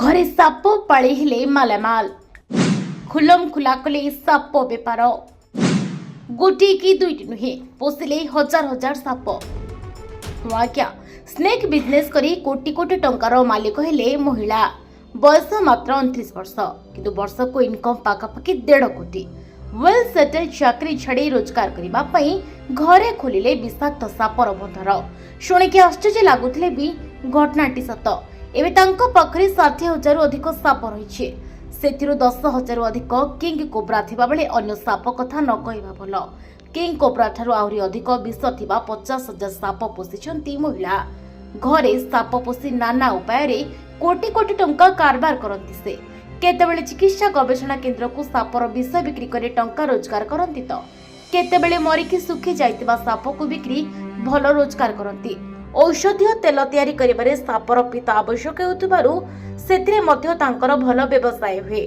ଘରେ ସାପ ପାଳି ହେଲେ ମାଲାମାଲ। ଖୁଲମ ଖୁଲା କଲେ ସାପ ବେପାର। ଗୋଟିଏ କି ଦୁଇଟି ନୁହେଁ, ପୋଷିଲେ ହଜାର ହଜାର ସାପ। ହଁ ଆଜ୍ଞା, ସ୍ନେକ୍ ବିଜନେସ୍ କରି କୋଟି କୋଟି ଟଙ୍କାର ମାଲିକ ହେଲେ ମହିଳା। ବୟସ ମାତ୍ର 29 ବର୍ଷ, କିନ୍ତୁ ବର୍ଷକୁ ଇନକମ୍ ପାଖାପାଖି 1.5 କୋଟି। ୱେଲ୍ ସେଟେଲ୍ ଚାକିରି ଛାଡ଼ି ରୋଜଗାର କରିବା ପାଇଁ ଘରେ ଖୋଲିଲେ ବିଷାକ୍ତ ସାପର ଭଣ୍ଡାର। ଶୁଣିକି ଆଶ୍ଚର୍ଯ୍ୟ ଲାଗୁଥିଲେ ବି ଘଟଣାଟି ସତ। ଏବେ ତାଙ୍କ ପାଖରେ 60,000ରୁ ଅଧିକ ସାପ ରହିଛି। ସେଥିରୁ 10,000ରୁ ଅଧିକ କିଙ୍ଗ କୋବ୍ରା ଥିବାବେଳେ ଅନ୍ୟ ସାପ କଥା ନ କହିବା ଭଲ। କିଙ୍ଗ କୋବ୍ରା ଠାରୁ ଆହୁରି ଅଧିକ ବିଷ ଥିବା 50,000 ସାପ ପୋଷିଛନ୍ତି ମହିଳା। ଘରେ ସାପ ପୋଷି ନାନା ଉପାୟରେ କୋଟି କୋଟି ଟଙ୍କା କାରବାର କରନ୍ତି ସେ। କେତେବେଳେ ଚିକିତ୍ସା ଗବେଷଣା କେନ୍ଦ୍ରକୁ ସାପର ବିଷ ବିକ୍ରି କରି ଟଙ୍କା ରୋଜଗାର କରନ୍ତି ତ କେତେବେଳେ ମରିକି ଶୁଖି ଯାଇଥିବା ସାପକୁ ବିକ୍ରି ଭଲ ରୋଜଗାର କରନ୍ତି। ଔଷଧୀୟ ତେଲ ତିଆରି କରିବାରେ ସାପର ପିତ ଆବଶ୍ୟକ ହେଉଥିବାରୁ ସେଥିରେ ମଧ୍ୟ ତାଙ୍କର ଭଲ ବ୍ୟବସାୟ ହୁଏ।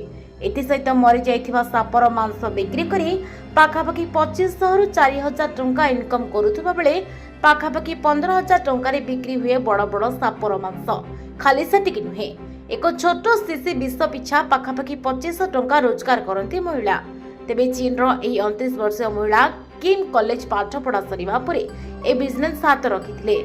ଏଥିସହିତ ମରିଯାଇଥିବା ସାପର ମାଂସ ବିକ୍ରି କରି ପାଖାପାଖି 2500ରୁ 4000 ଟଙ୍କା ଇନକମ୍ କରୁଥିବା ବେଳେ ପାଖାପାଖି 15,000 ଟଙ୍କାରେ ବିକ୍ରି ହୁଏ ବଡ଼ ବଡ଼ ସାପର ମାଂସ। ଖାଲି ସେତିକି ନୁହେଁ, ଏକ ଛୋଟ ଶିଶି ବିଷ ପିଛା ପାଖାପାଖି 2500 ଟଙ୍କା ରୋଜଗାର କରନ୍ତି ମହିଳା। ତେବେ ଚୀନର ଏହି 29 ବର୍ଷୀୟ ମହିଳା କିମ୍ କଲେଜ ପାଠପଢ଼ା ସରିବା ପରେ ଏ ବିଜନେସ୍ ହାତ ରଖିଥିଲେ।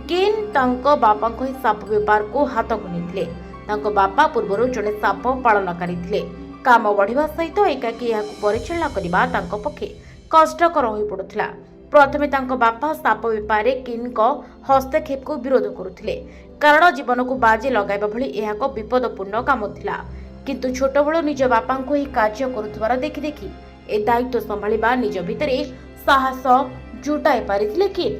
କିମ୍ ତାଙ୍କ ବାପାଙ୍କ ଏହି ସାପ ବେପାରକୁ ହାତକୁ ନେଇଥିଲେ। ତାଙ୍କ ବାପା ପୂର୍ବରୁ ଜଣେ ସାପ ପାଳନକାରୀ ଥିଲେ। କାମ ବଢ଼ିବା ସହିତ ଏକାକୀ ଏହାକୁ ପରିଚାଳନା କରିବା ତାଙ୍କ ପକ୍ଷେ କଷ୍ଟକର ହୋଇପଡ଼ୁଥିଲା। ପ୍ରଥମେ ତାଙ୍କ ବାପା ସାପ ବେପାରରେ କିନ୍ଙ୍କ ହସ୍ତକ୍ଷେପକୁ ବିରୋଧ କରୁଥିଲେ, କାରଣ ଜୀବନକୁ ବାଜି ଲଗାଇବା ଭଳି ଏହା ଏକ ବିପଦପୂର୍ଣ୍ଣ କାମ ଥିଲା। କିନ୍ତୁ ଛୋଟବେଳୁ ନିଜ ବାପାଙ୍କୁ ଏହି କାର୍ଯ୍ୟ କରୁଥିବାର ଦେଖି ଦେଖି ଏ ଦାୟିତ୍ୱ ସମ୍ଭାଳିବା ନିଜ ଭିତରେ ସାହସ ଜୁଟାଇ ପାରିଥିଲେ କିନ୍।